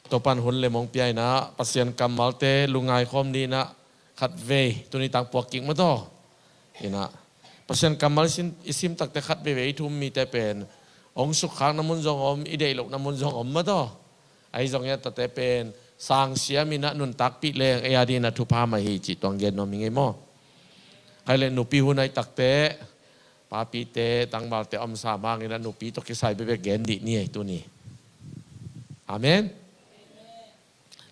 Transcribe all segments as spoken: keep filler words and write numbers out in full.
Topan hun le mong pia inah Pasian kammalte lungngai khawm ni inah khatvei tuni tang puak kik mataw. Inah Pasian kammal i sim, i sim takte khatvei vei i thum mite pen hong sukkhakna mun zong om, i deih lohna mun zong om mataw. Ahi zong inah tate pen sangsiam inah nuntakpih leng ei a ding inah thupha mah hi cih tuang gen nuam hi ngei maw. Khai le nupi hun ahi takte papite tangvalte omsa mah inah nupi tawh kisai bekbek gen dih ni ei tuni. Amen.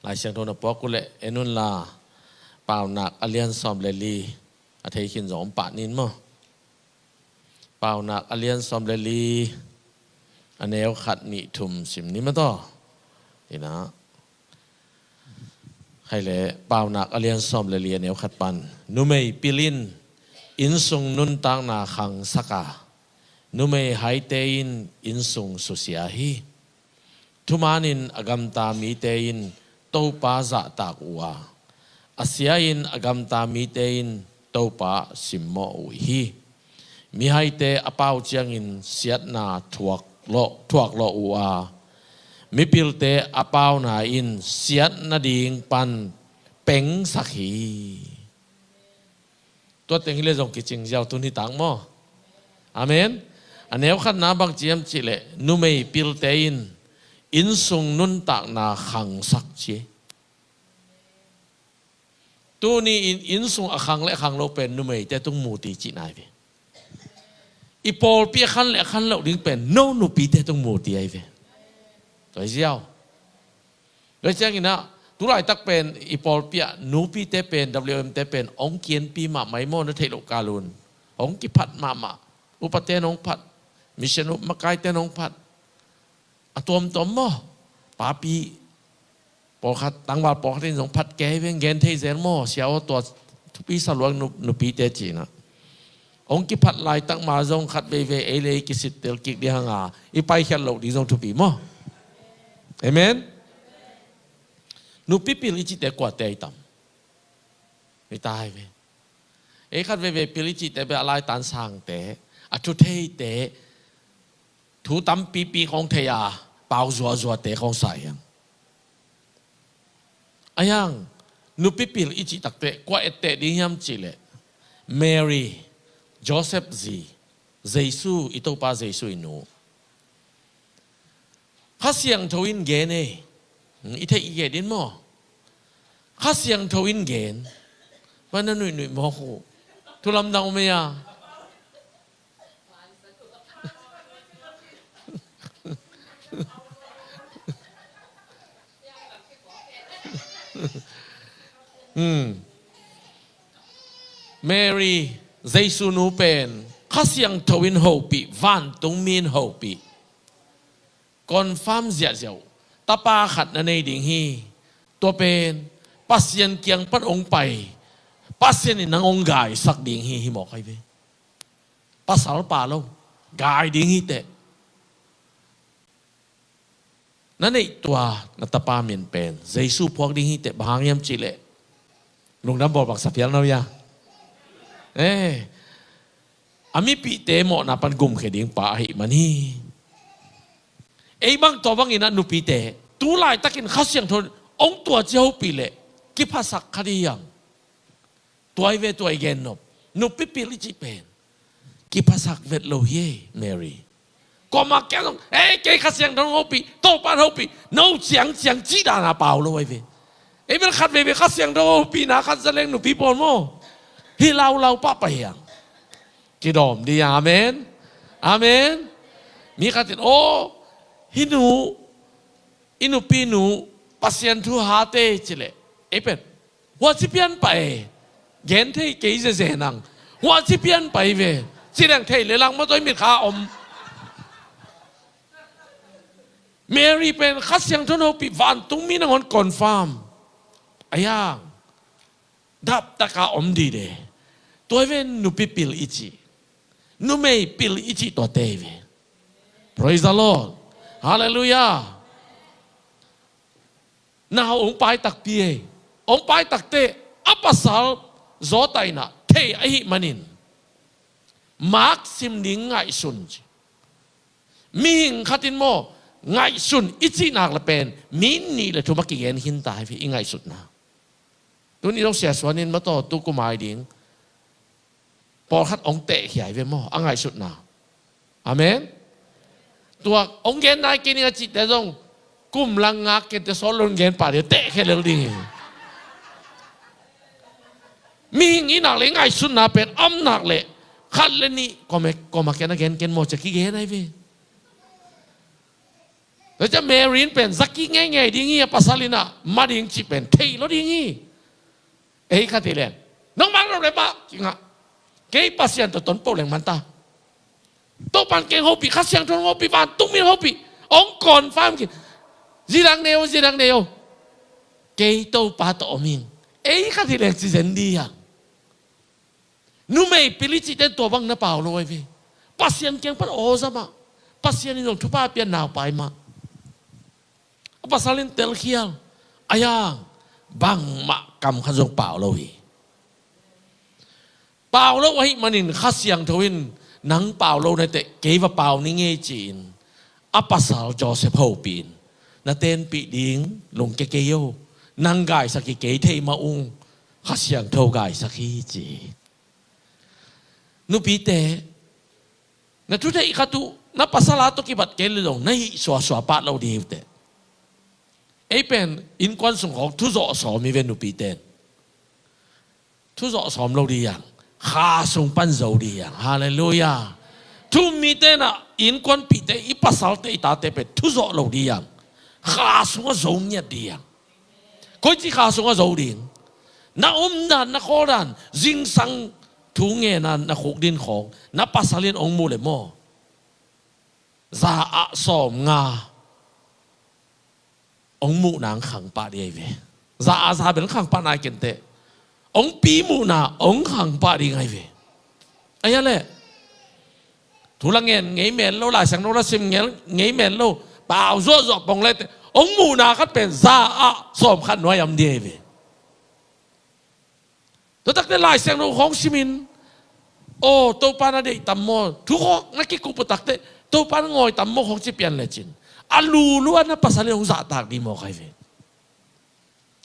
Lai Siangtho na puak uh leh en unla, Paunak a lian sawm le li a thei khin zong om pah nin maw. Paunak a lian sawm le li a neu khat nih thum sim ni mataw. Inah khai le Paunak a lian sawm le li a neu khat pan, numei pil in innsung nuntakna khangsak a, numei haite in innsung susia hi. Thumanin a gamta mite in Topa zahtak uh a, a sia-in a gamta mite in Topa simmawh uh hi. Mihaite a pau ciangin siatna thuak lawh, thuak lawh uh a, mipilte a pauna in siatna ding pan pengsak hi. Tua teng hi le zong kicing ziau tun hi tak maw. Amen. A neu khatna bang ci hiam cih leh numei pilte in innsung nuntakna khangsak ci. Tuni in innsung a khang le khang lo pen numeite tung mu ti cihna hi ve. I pawlpi a khan le khan loh ding pen no nupite tung mu ti ahi ve. Tua hi ziau. Tua ciangin ah, tu laitak pen i pawlpi ah nupite pen, W M te pen hong kianpi mahmah hi maw, na theih loh kal un. Hong kiphat mahmah. Upate in hong phat, mission up makaite in hong phat. A tuamtuam maw? Papi pawlkhat, tangval pawlkhat in zong phat kei veng, gen thei zel maw? Sia aw, tua thupi sa luang nu-, nupite ci-in ah. Hong kiphat laitak ma zong khat veivei ei le ei kisittel kik ding hang a, i paikhiat loh ding zong thupi maw? Amen? Nupi pil i cihte kuate ahi tam? Hi ta hi ve. Ei khat veivei pil i cihte bel a laitan sangte, a thu theite, thu tampipi khong thei a, pau zuazuate khong sa hiang. A hiang, nupi pil i cih takte kua etteh ding hiam cih leh Mary, Joseph zi, Jesu, i Topa Jesu i nu. Kha Siangtho in gen e. Hmm, i theih i gen in maw? Kha Siangtho in gen. Vai na nuihnuih mawk uh. Thu lamdang om ei a. Hmm. Mary, Jesu nu pen Kha Siangtho in hopih, vantung mi in hopih. Confirm ziahziah uh. Tapa khat na nei ding hi. Tua pen Pasian kiang pan hong pai, Pasian in nang hong gaisak ding hi, hi mawk ahi ve. Pasal pa lo, gai ding hi teh. Na neih tua na tapa min pen Jesu phuak ding hi teh, bang hang hiam cih leh lungdam bawl bangsa phial na uh hia? Eh, a mipihte mawhna pan gumkhia ding pa ahih man hi. Ei bang tua bangin ah nupite tu laitakin Kha Siangtho in hong tua ci hopih leh kiphasak kha ding hiam? Tua hi ve, tua i gen nop. Nupi pil i cih pen kiphasak vet lo hi ei, Mary. Kuamah kiang zong, "Ei, kei Kha Siangtho in hopih, Topa in hopih, no ciangciang," cih dan a pau lo ahi ve. Ei bel khat veivei Kha Siangtho hopihna khat za leng nupi pawl maw, hi laulau pahpah hiang. Kidawm dih, amen. Amen. Mi khat in, "Aw, hih nu, i nupi nu Pasian thu hat ei," ci leh, ei pen, "Huaci pian pah e. Gen thei kei zeze nang. Huaci pian pah hi ve," ci leng thei le lang maw, tua i mitkha om. Mary pen Kha Siangtho in hopih, vantung mi nangawn confirm. A hiang, daptaka om dide. Tua hi ve nupi pil i cih. Numei pil i cih tuate hi ve. Praise the Lord. Hallelujah. Nau hong pai takpi ei. Hong pai takte a pasal zawtaina thei ahih manin, Mark sim ding ngaihsun ci. Mihing khat in maw, ngaihsun i cih nak le pen mi nih le thum a kigen khin ta hi ve, i ngaihsutna. Tuni zong Sia Suan in mataw tu kum ai ding pawlkhat hong tehkhia hi ve maw, a ngaihsutna. Amen. Tua hong gen nai kei ning a cihte zong kum lang ngak kei te, sawl lo in gen pah ding, tehkhia lel ding hi. Mihing i nak le i ngaihsutna pen om nak le khat le nih koma, koma ken a gen ken maw ci a kigen ai ve. Tua ciang Mary in pen zaki ngeingei ding hi, a pasal in ah ma ding cih pen thei lo ding hi. Ei khat hi leng, nangmah nop le mah kingah, kei Pasian tawh tonpih leng man ta. Topa'n kei hong hopih, Kha Siangtho hong hopih, vantung mi hong hopih, hong confirm khin. Zi dang nei o, zi dang nei o. Kei Topa tawh om ing. Ei khat hi leng ci zen ding hi hang. Numei pil i cihte in tua bang na pau lo ai ve. Pasian kiang pan aw za mah. Pasian in zong thupha pia naupai mah. A pasal in telkhial. Ai hang, bangmah kam khat zong pau lo hi. Pau lo ahih manin Kha Siangtho in nang pau lo na teh kei va pau ning ei ci-in a pasal Joseph hopih in, na tenpih ding lungke kei o, nang gaisak hi, kei thei mah ung, Kha Siangtho gaisak hi ci. Nupite, na thutheih khat uh na pasal a tawh kibat kei le zong na hih suasua pah lo ding uh teh. Ei pen innkuan sung khawng thuzawh sawm hi ve, nupite in. Thuzawh sawm lo ding hi hang. Kha sung pan zo ding hi hang. Halleluiah. Thu-um mite in ah innkuanpihte, i pasalte, i tate pen thuzawh lo ding hi hang. Kha sungah zo ngiat ding hi hang. Koici kha sungah zo ding? Na omdan, na khawldan, zingsang thu ngen a na khukdin khawng na pasal in hong muh le maw, za ah sawmnga hong muhna hong khang pah ding ahi ve. Za ah za bel hong khang pah nai kei inteh, hong pi muhna hong khang pah ding ahi ve. Ahi a leh, thu la ngen ngei men lo, Lai Siangtho la sim ngel ngei men lo, pau zuahzuah pong le teh, hong muhna khat pen za ah sawmkhat nuai om ding ahi ve. Tua takteh Lai Siangtho khawng simin, aw, Topa na deih tam maw, thu khawng na kikup uh takteh Topa na ngawi tam maw khawng ci pian lecin, a lulu a na pasal in hong zahtak ding mawk ahi ve.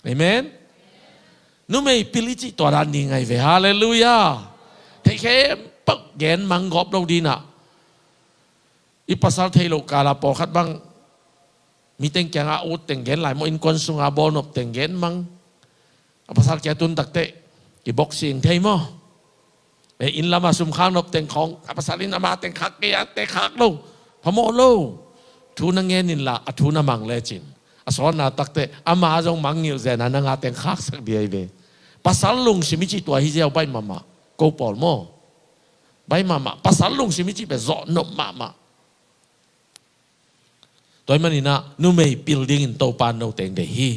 Amen. Numei pil i cih tua dan ding ahi ve. Halleluiah. Theih khempeuh gen mang gawp lo ding ah, i pasal theih loh kal a pawlkhat bang mi teng kiangah ut teng gen lai maw, innkuan sunga bawlnop teng gen mang. A pasal kia tun takteh kiboxing thei maw. E, inn lamah sum khak nop teng khawng a pasal in ama teng khak kei a, teng khak lo, phamawh lo. Thu na ngen inla a thu na mang lecin, a sawlna takteh ama zong mangngilh zen a, nang a teng khaksak ding ahi ve. Pasal lungsim i cih tua hi ziau, baih mahmah. Ko pawl maw, baih mahmah. Pasal lungsim i cih pen zawh nop mahmah. Tua ahih manin ah numei pil dingin Topa in note hong deih hi.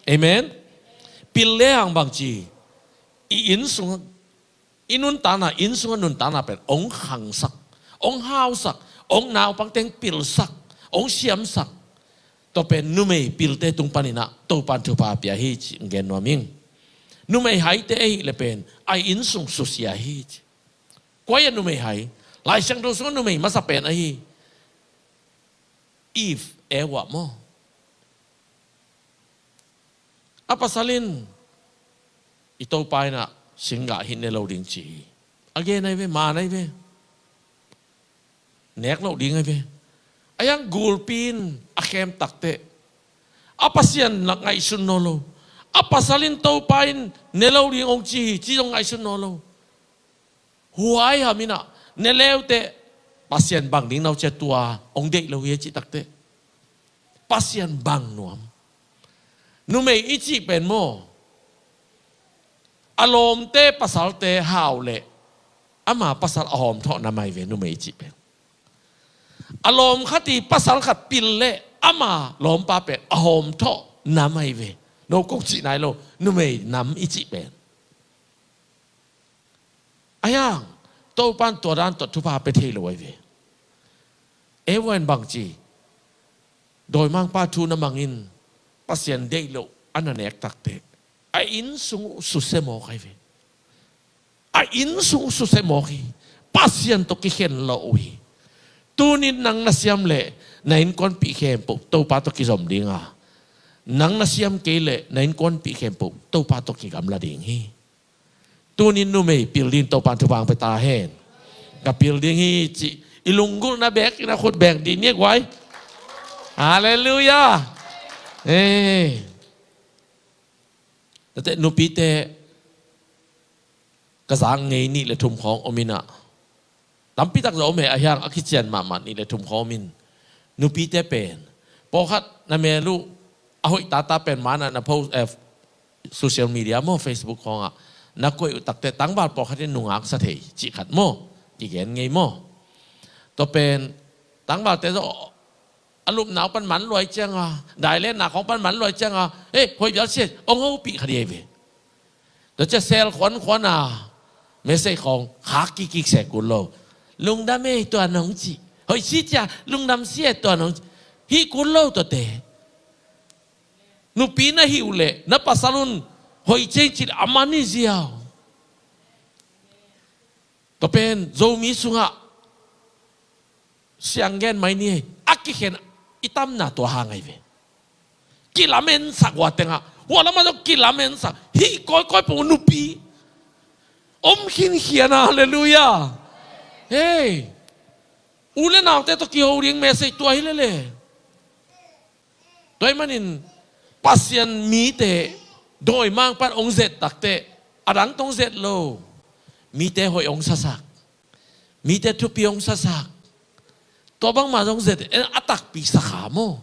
Amen. Pil le hang bangci, i inn sung, i nuntakna, inn sungah nuntakna pen hong khangsak, hong hausak, hong naupang teng pilsak, hong siamsak. Tua pen numei pilte tung panin ah Topa in thupha pia hi ci hong gen nuam ing. Numei haite ahih leh pen a inn sung susia hi ci. Kua hi a numei hai? Lai Siangtho sungah numei masa pen ahi Eve, Eva maw. A pasal in, i Topa in ah singgah hi ne lo ding ci hi. A gen ahi ve, man ahi ve. Nek loh ding ahi ve. Ahi hang gulpi in a khem takteh, a Pasian nak ngaihsun nawn lo. A pasal in Topa in ne lo ding hong ci hi ci zong ngaihsun nawn lo. Huaiham in ah ne le uh teh, Pasian bang ding na uh ci a, tua hong deih lo hi a cih takteh, Pasian bang nuam. Numei i cih pen maw, a lawmte pasalte hau leh ama pasal a hawmthawh nam ahi ve, numei i cih pen. A lawm khat i pasal khat pil leh ama lawmpa pen a hawmthawh nam ahi ve. No kong cih nai lo, numei nam i cih pen. Ahi hang, Topa in tua dan tawh thupha pia thei lo ahi ve. Eva in bangci, dawimangpa thu na mang in, Pasian deih loh a na nek takteh, a inn sung uh susia mawk ahi ve. A inn sung uh susia mawk hi. Pasian tawh kikhen lo uh hi. Tuni in nang na siam leh, Na innkuanpih khempeuh Topa tawh kizom ding a, nang na siam kei leh na innkuanpih khempeuh Topa tawh kigamla ding hi. Tunin numei pil ding Topan thupha hong pia ta hen. Ka pil ding hi cih i lunggulhna beek in a khut beng ding ni guai. Halleluiah. Ee. Tate nupite ka zak ngei nih le thum khawng om in a, tampi tak zong om hi a, hiang a kician mahmah nih le thum khawng om in, nupite pen pawlkhat na mel uh a hoih tata pen man a na post, eh, social media maw, Facebook khawngah na koih uh takteh tangval pawlkhat in nungak sa thei cih khat maw, kigen ngei maw? Tua pen tangvalte zong a lupna uh pan man luai cianga, dailenna khawng pan man luai cianga, "Ei, hoih bial sia," ong hopih kha dih ei ve. Tua cia sel khuankhuan a message khawng khak kikkik se kul lo. "Lungdam ei tua nong cih, hoih si cia lungdam si ei tua nong cih," hih kul lo tuate. Nupi na hih uh leh na pasal un hoih ciang cih a man hi ziau. Tua pen Zomi sungah siang gen mai ni, a kikhen i tamna tua hang ahi ve. Kilamensak hua tengah, hua lamah zong kilamensak, hih kawikawi pong nupi om khinkhian a, halleluiah. Hei, u le naute tawh kiho ding message tua hi lele. Tua ahih manin Pasian mite dawimangpa in hong zet takteh a dang tawh hong zet lo. Mite hoih hong sasak, mite thupi hong sasak, tua bangmah zong zet, en, a takpi sakha maw?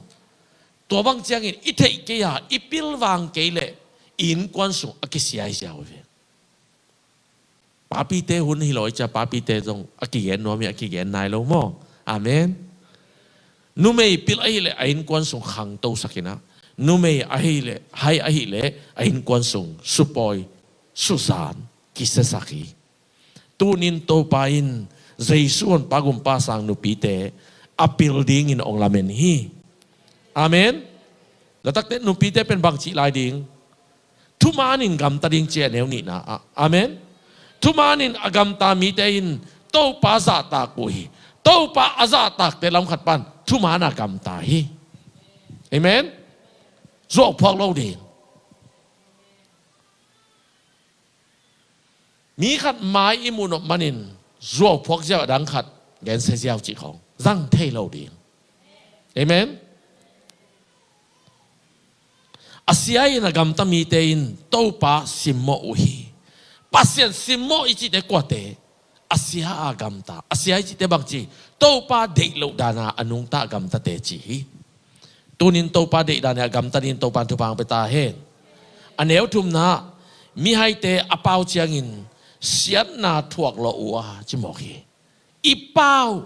Tua bang ciangin i theih kei a, i pilvang kei leh i innkuan sung a kisia hi ziau hi ve. Papite hun hi lo i cia, papite zong a kigen nuam hi, a kigen nai lo maw? Amen. Numei pil ahih leh a innkuan sung khangtosak in a, numei ahih leh, hai ahih leh a innkuan sung supawi suzan kisiasak hi. Tunin Topa in Jesu honpa gumpa sang nupite a pil dingin hong lamen hi. Amen. Latakte nupite pen bangcih lai ding? Thumanin gamta ding ci a neu nihna ah. Amen. Thumanin a gamta mite in Topa zahtak uh hi. Topa a zahtakte lamkhat pan thuman a gamta hi. Amen. Zuauphuak lo ding. Mi khat mai i muh nop manin zuauphuak ziau a dang khat gensia ziau cih khawng zang thei lo ding. Amen. A sia in a gamta mite in Topa simmawh uh hi. Pasian simmawh i cihte kuate? A sia a gamta. A sia i cihte bangci? Topa deih loh dana a nungta a gamtate ci hi. Tunin Topa deih dana a gamta dingin Topan thupha hong pia ta hen. A neu thumna, mihaite a pau ciangin siatna thuak lawh uh a ci mawk hi. I pau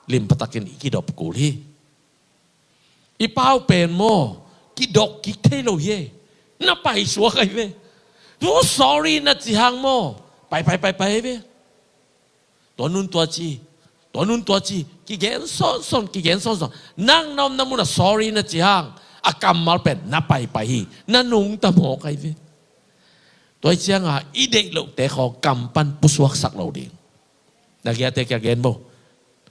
limpatakin i kidop kul hi. I pau pen maw, kidok kik thei lo hi. Na paisuak ahi ve. Tu sorry na ci hang maw, pai pai pai pai ahi ve. Tua nun tua ci, tua nun tua ci, kigen sawnsawn, kigen sawnsawn. Nang na omna munah sorry na ci hang, a kammal pen na paipai hi, na nungta mawk ahi ve. Tua hi cianga i deih lohte khawng kam pan pusuaksak lo ding. Na giate kia gen bo.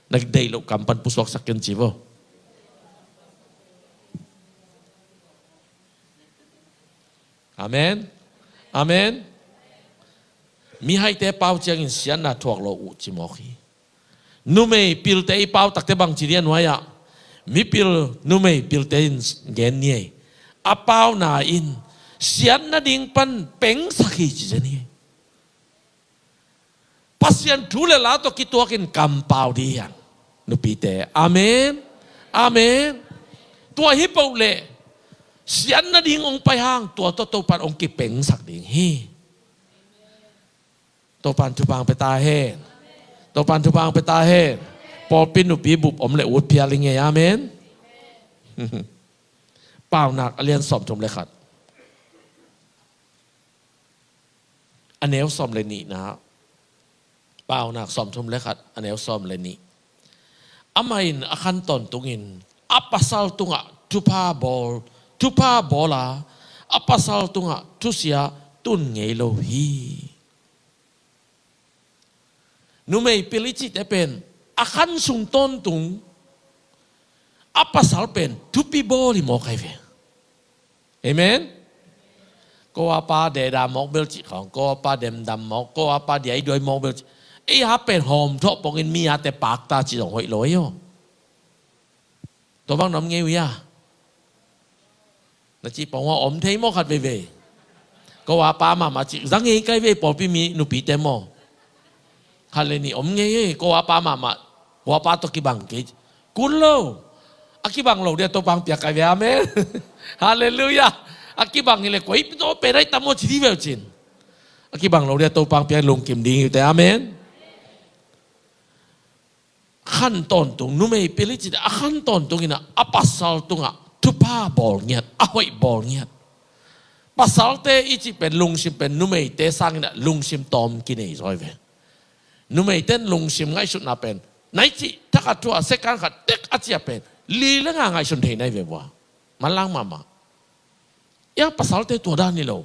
Na deih loh kam pan pusuaksak ken ci bo. Amen. Amen. Mihaite pau ciangin siatna thuak lo uh ci mawk hi. Numei pilte i pau takte bangci dia nuai-ah mipil, numei pilte in gen ni ei. A pauna in siatna ding pan pengsak hi ci zen hi. Pasian thu le la tawh kituakin kampau ding hi hang. Nupite. Amen. Amen. Tua hi poh leh siatna ding hong pai hang, tua tawh Topan hong kipengsak ding hi. Topan thupha hong pia ta hen. Topan thupha hong pia ta hen. Pawlpi nupi bup om le ut phial i ngei. Amen. Paunak a lian sawmthum le khat. A neu sawm le nihna. Paunak sawmthum le khat, a neu sawm le nih. Amah in a khan tawntungin a pasal tungah thupha bawl, thupha bawl a, a pasal tungah thusia tun ngei lo hi. Numei pil i cihte pen a khan sung tawntung, a pasal pen thupi bawl hi mawk ahi ve. Amen. Ko a pa deda mawk bel cih khawng, ko a pa demdam mawk, ko a pa diaiduai mawk bel cih. Ei a pen hawm thawh pongin mi a te pakta cih zong hoih lo ei aw. Tua bang na om ngei uh hia? Na cih pong a om thei maw khat veivei. Ko a pa mahmah cih za ngei kai vei pawlpi mi nupite maw. Khat le nih om ngei ei, ko a pa mahmah, ko a pa tawh kibang kei. Kun lo. A kibang lo dia Topa hong piak kai ve, amen. Halleluiah. A kibang hi le koi pi tawh pe nai tam maw ci dih ve uh cin. A kibang lo dia Topa hong piak lungkim ding hi uh teh, amen. Khan tawntung, numei pil i cih teh a khan tawntung in ah a pasal tungah thupha bawl ngiat, a hoih bawl ngiat. Pasalte i cih pen lungsim pen numeite sangin ah lungsim tawm kinei zaw hi ve. Numeite in lungsim ngaihsutna pen nai cih thakhat thu a second khat tek a cih a pen li le nga ngaihsun thei nai ve vua. Manlang mahmah. Ia pasalte tua dan hi lo.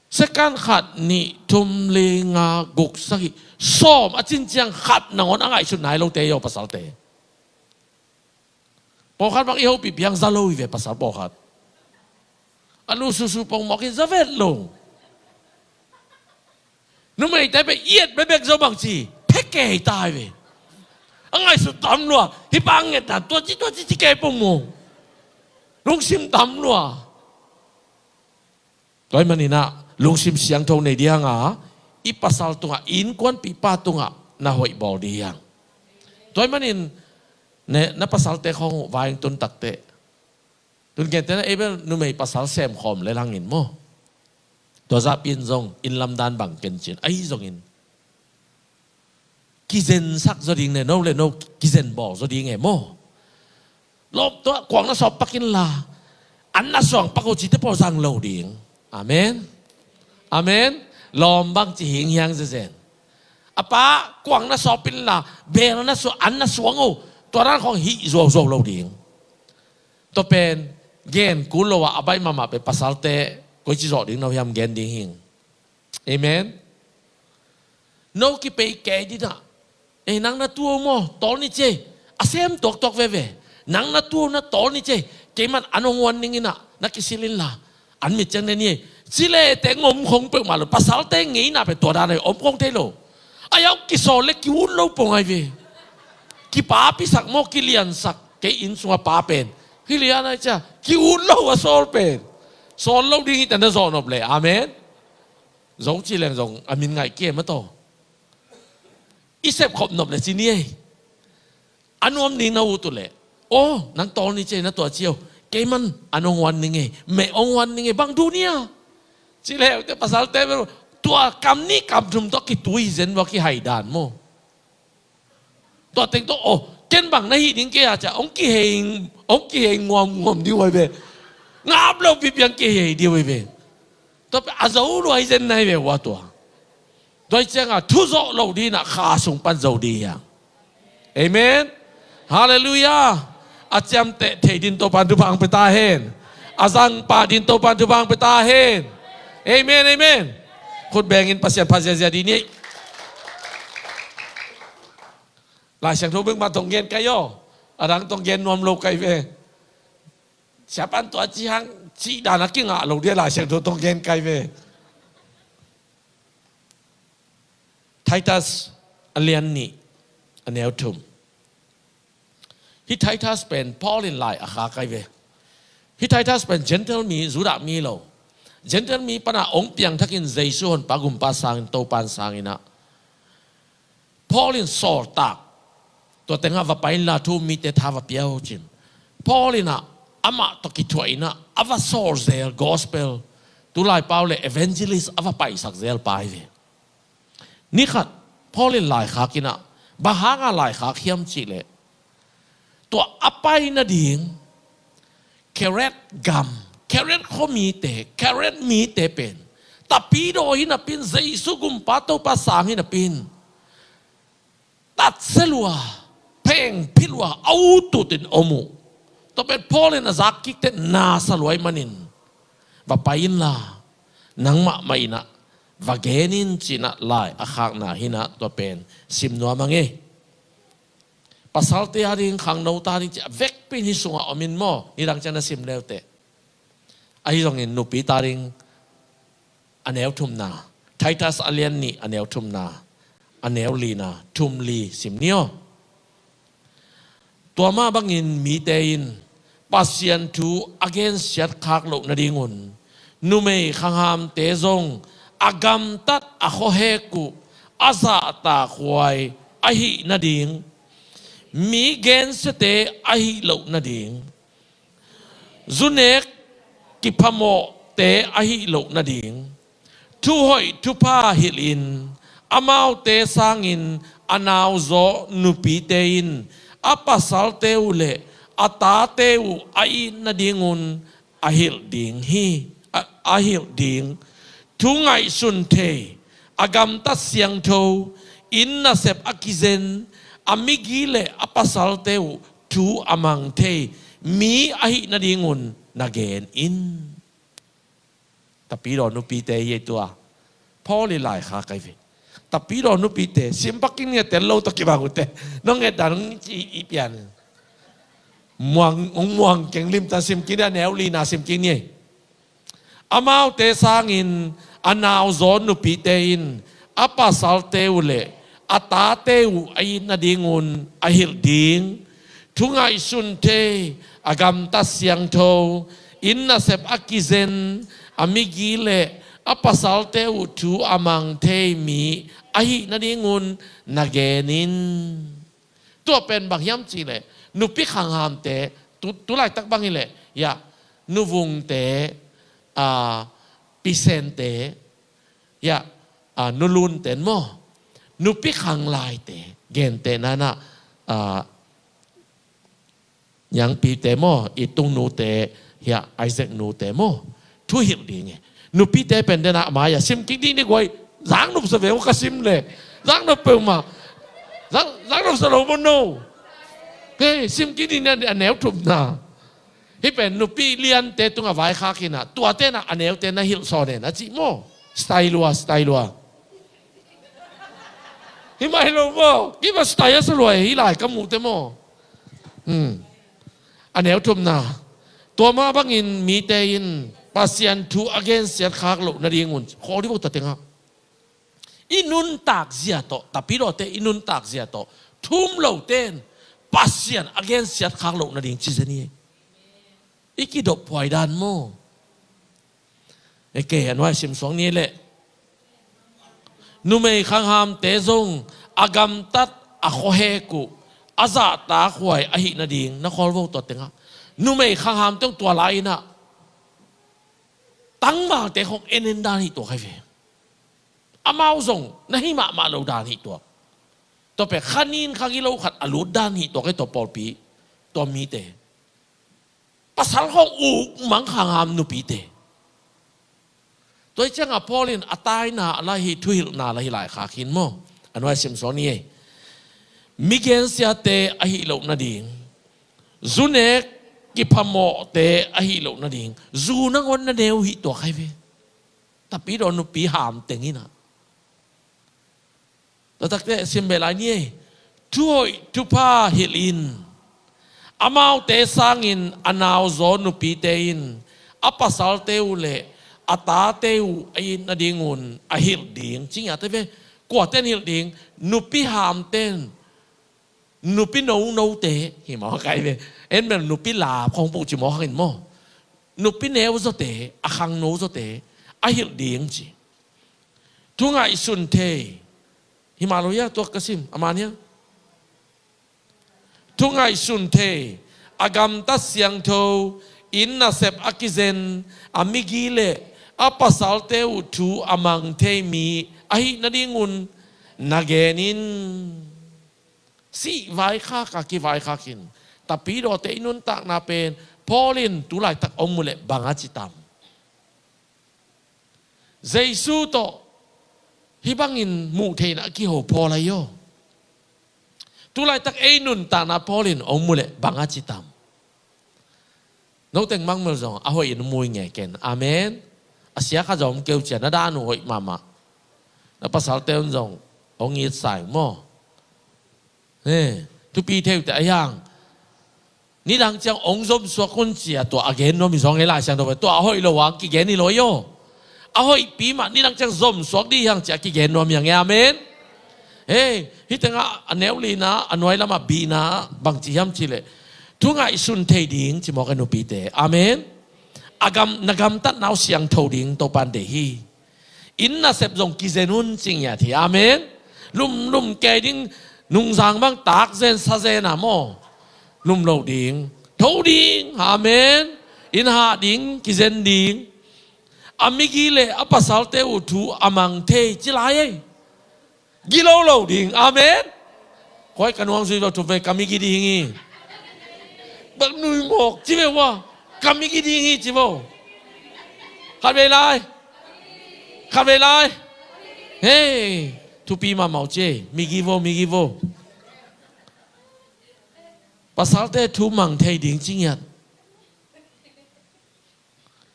Second khat, nih, thum, li, nga, guk, sagih, sawm a cin ciang khat nangawn a ngaihsut nai lote hi aw pasalte. Pawlkhat bang i hopih piang za lo hi ve pasal pawlkhat. A lu susu pong mawk hi za vet lo. Numeite pen i et bekbek zaw bang ci phek kei ta hi ve. A ngaihsut tam lua, hih pa nget dan tua ci tua ci ci kei pong maw. Lungsim tam lua. Tua ahih manin ah lungsim siangtho nei ding a, i pasal tungah, i innkuanpihpa tungah na hoih bawl ding a. Tua ahih manin ne, na pasalte khawng uh vai hong tun takteh. Tun gentehna ei bel numei pasal semkhawm le langin maw. Tua zahpi in zong inn lamdan bang ken cin ahi zongin kizensak zaw ding ne, no le no kizen bawl zaw ding e maw. Lawp tua kuang na sawp pak inla an na suang pak uh cite pawl zang lo ding. Amen. Amen. Lawm bang ci hing hiang zezen. A pa kuang na sawp inla bel na su, an na suang uh tua dan khawng hih zuauzuau lo ding. Tua pen gen kul lo ah a baih mahmah pen pasalte koici zawh ding no hiam gen ding hing. Amen. No kipei kei dina. Ei, nang na tu uh maw, tawl ni cia. A sem tuaktuak veve. Nang na tu uh na tawl ni cia. Keiman an hong huan ning ina na kisil inla an mit ciang ne ni. Ci le teng om khong peuhmah lo. Pasalte ngeina pen tua dan ahi, om khong thei lo. A iau kisawl le ki-ut lo pong ahi ve. Kipapisak maw, kiliansak. Kei inn sunga pa pen hi lian ahi cia, ki-ut lo a sawl pen. Sawl lo ding hi ta na zawh nop le. Amen. Zo ci leng zong a min ngaih kiem a taw. I sepkhop nop le ci ni ei. A nuam ding na ut uh leh, aw, nang tawl ni cia na tua cia uh. Keiman an hong huan ning ei, meh hong huan ning ei, bang duh ni a. Ci leh ute pasalte bel tua kam nih kam thum tawh kitui zen vua kihai dan maw. Tua teng tawh, aw, ken bang na hih ding kei a cia hong kihei, hong kihei nguamnguam ding uh ahi ve. Ngap lo pipiang kihei ding uh ahi ve. Tua pen a zo lua hi zen na hi ve ua tua. Tua hi cianga thu zawh lo ding inah kha sung pan zo ding hi a. Amen. Halleluiah. A ciamteh thei din Topan thupha ang pia ta hen. A zangpah din Topan thupha ang pia ta hen. Amen, amen. Khut bengin Pasian phat ziazia dih ni. Lai Siangtho bek mah tong gen kai aw. A dang tong gen nuam lo kai ve. Siapan tua ci hang cih dan a kingah lo dia Lai Siangtho tong gen kai ve. Titus a lian nih a neu thum. Hih Titus pen Paul in lai a khak ahi ve. Hih Titus pen Gentile mi, Judah mi lo. Gentile mi pana ong piangthakin Jesu honpa gumpa sangin Topan sanginah Paul in sawltak. Tua tengah va pai inla thu mite tha va pia uh cin. Paul inah amah tawh kithuah inah a va sawl zel gospel. Tulai pau le evangelist a va paisak zel pa hi ve. Nikhat Paul in laikhak inah, bang hanga laikhak hiam cihleh, tua a pai nading Keret gam, Keret khuamite, Keret mite pen tapidaw hi napin, Jesu gumpa Topa sang hi napin, tatsia lua, phengphi lua, a ututin om uh. Tua pen Paul in a zak kikte nasa luai manin, va pai inla nangmah mah inah va gen in cinah lai a khakna hinah tua pen sim nuam ang e. Pasalte a ding, khangno ta ding ci a vekpi in hih sungah om in maw, nidang ciang na sim leuteh. Ahi zongin nupi ta ding a neu thumna, Titus a lian nih a neu thumna, a neu lina, thum li sim ni aw. Tua mah bangin mite in Pasian thu a gensiat khak loh nadingun numei khanghamte zong a gamtat a khuahek uh a zahtakhuai ahih nading, mi gensiate ahih loh nading, zunek kiphamawhte ahih loh nading, thuhoih thupha hilhin, amaute sangin a nauzaw nupite in a pasalte uh le a tate uh a it nadingun a hilh ding hi, a, a hilh ding. Thu ngaihsun thei, a gamtat siangtho, inn nasep a kizen, a migi le a pasalte uh thu a mang thei mi ahih nadingun na gen in. Tapidaw nupite hi ei tua. Paul i laikhak ahi ve. Tapidaw nupite, sim pak kik ni a, tel lo tawh kibang uh teh. Nong et dan hong i, i pian. Muang, hong muang keng lim ta, sim kik ni a, neu lina sim kik ni. Amaute sangin a nauzaw nupite in a pasalte uh le a tate uh a it nadingun a hilh ding. Thu ngaihsun thei, a gamtat siangtho, inn nasep a kizen, a migi le a pasalte uh thu a mang thei mi ahih nadingun na gen in. Tua pen bang hiam cih leh, nupi khanghamte, tu, tu laitak bang hi leh, ya, nuvungte, a, pisente, ya, a, nulunte maw, nupi khanglaite, gente nana, a, Nyangpite maw, i tungnute, hiah Isaac nute maw, thuhilh ding e. Nupite pen dena a mai-ah sim kik ding ni guai, zak nopsa ve uh ka sim le. Zak nop peuhmah. Zak, zak nopsa lo maw no. Hei, sim kik ding ni a neu thumna. Hih pen nupi liante tungah vaikhak inah, tuate nah a neute na hilh sawn e na cih maw. Style lua, style lua. Hih mah hi lo maw. Hih mah style a sa lua e, hih lai ka muhte maw. Hmm. A neu thumna. Tua mah bangin mite in Pasian thu a gensiat khak loh nadingun, khawl dih vo ta tengah, i nuntak zia tawh, tapidawte i nuntak zia tawh, thum lote in Pasian a gensiat khak loh nading ci zen hi. I kidop phuai dan maw. Eke, a nuai sim suak ni leh. Numei khanghamte zong a gamtat a khuahek uh a zahtakhuai ahih nading, na khawl vo tua tengah. Numei khanghamte zong tua lai inah tangvalte khong en en dan hi tua khai ve. Amau zong na hi mahmah lo dan hi tua. Tua pek khanin khagilo khat a lut dan hi tua khai tua pawlpi, tua mite. Pasal khong uk mang khangham nupite. Tua hi ciangah Paul in a taina a lai hi, thuhilhna lai hi laikhak hin maw. A nuai sim suak ni ei. Mi gensiate ahih loh nading, zu nek kiphamawhte ahih loh nading, zu nangawn na neu hi tua khai ve. Tapidaw nupi ham teng inah. Tua takte sim beh lai ni ei. Thuhoih thupha hilhin, amaute sangin a nauzaw nupite in a pasalte uh le a tate uh a it nadingun a hilh ding. Ci ngiat ve. Kuate in hilh ding? Nupi hamte in, nupi nonote hi maw kai ve. En bel nupi lap khong puh ci maw khang in maw. Nupi neu zawte, a khangno zawte a hilh ding ci. Thu ngaihsun thei. Hi mah lo hia, tuak ka sim a man hia. Thu ngaihsun thei, a gamtat siangtho, inn nasep a kizen, a migi le a pasalte uh thu a mang thei mi ahih nadingun na gen in. Sih vaikhak a kivaikhak in, tapidawte i nuntakna pen Paul in tu laitak hong mu leh bang a ci tam? Jesu tawh hih bangin muh theihna a kiho Paul ahi aw. Tu laitak ei nuntakna Paul in hong mu leh bang a ci tam? Noteng mangmel zong a hoih in mu i ngei ken. Amen. A sia kha zong keu cia, na dan uh hoih mahmah. Na pasalte un zong hong it sa ing maw. Eh, Thupi thei uh teh a hiang. Nidang ciang ong zomsuak un ci-a tua a gen nuam hi zong ei Lai Siangtho pen. Tua a hoih lo a kigen hi lo hi aw. A hoihpi mah nidang ciang zomsuak dih hiang ci-a kigen nuam hiang ei. Amen. Hei, hih tengah a neu lina, a nuai lamah bina, bangci hiam cih leh. Thu ngaihsun thei ding ci mawk ei nupite. Amen. A gam, na gamtatna uh siangtho ding Topa'n deih hi. Inn nasep zong kizen un ci ngiat hi. Amen. Lumlum kei ding, nungzang bang tak zen sa zen a maw. Lum lo ding. Tho ding. Amen. Inn hah ding, kizen ding. A migi le a pasalte uh thu a mang thei ci lai ei. Gilo lo ding. Amen. Koi ka nuang zui lo thu ve ka migi ding hi. Bang nui mawk ci ve ua. Ka migi ding hi ci vo. Khat vei lai. Khat vei lai. Hei. Thupi mahmah uh ci ei. Migi vo, migi vo. Pasalte thu mang thei ding ci ngiat.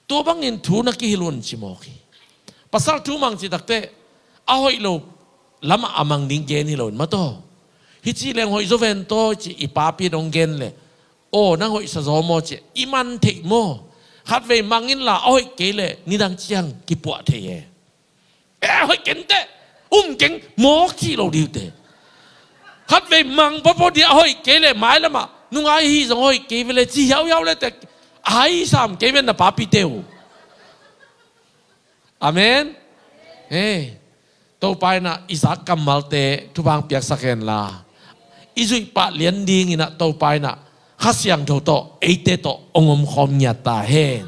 Tua bangin thu na kihilh un ci mawk hi. Pasal thu mang ci takteh a hoih lo lamah a mang ding gen hi lo in mataw. Hih ci leng hoih zo ven taw ci i papi in hong gen leh. Aw, nang hoih sa zaw maw ci i man theih maw. Khat vei mang inla a hoih kei leh nidang ciang kipuah thei e. Eh, hoih kenteh. Um keng mawk cih lo dih uh teh. Khat vei mang pawpaw dih a hoih kei leh mai lamah nungai hi zong hoih kei ve leh ci hiauhiau leh teh. A hai sam kei ve na papite uh. Amen. Hei. Topa in ah i zak kammalte thupha hong piaksak hen la. I zuih pah lian dingin ah Topa in ah Kha Siangtho tawh eite tawh hong omkhawm ngiat ta hen.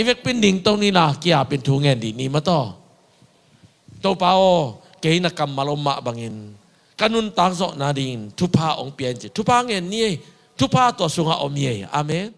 I vekpi in ding to ni la, ki-apin thu ngen dih ni mataw. Topa aw, kei na kammal om mah bangin ka nuntak zawhna dingin thupha hong pia in ci. Thupha ngen ni ei. Thupha tua sungah om hi ei. Amen.